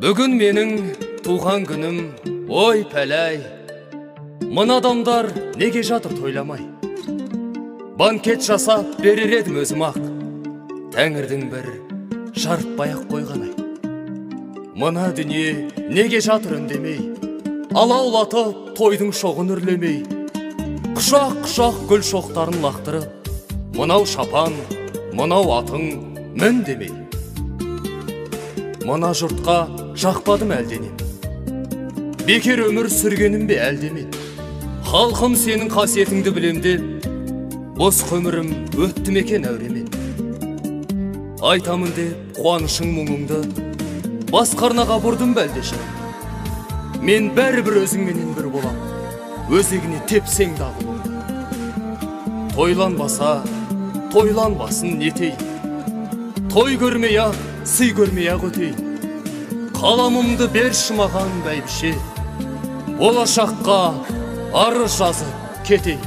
Бүгін менің туған күнім, ой пәләй. Мына адамдар неге жатыр тойламай? Банкет жасап берер едім өзім ақ, тәңірдің бір жарытпай ақ қойғанай. Мына дүние неге жатыр үндемей, алаулатып тойдың шоғын үрлемей, құшақ-құшақ гүл шоқтарын лақтырып, мынау шапан, мынау атың мін демей. Мына жұртқа жақпадым әлденем, бекер өмір сүргенім бе әлде мен? Халқым сенің қасиетіңді білем деп, бос өмірім өтті ме екен әуремен? Айтамын деп қуанышың мұңыңды, басқарнаға бұрдым ба әлде жырыңды? Мен бәрібір өзіңменен бір болам, өзегіне тепсең дағылыңды. Тойланбаса, тойланбасын нетейін, той көрмей ақ, сый көрмей ақ өтейін. Қаламымды берші маған бәйбіше, болашаққа арыз жазып кетейін.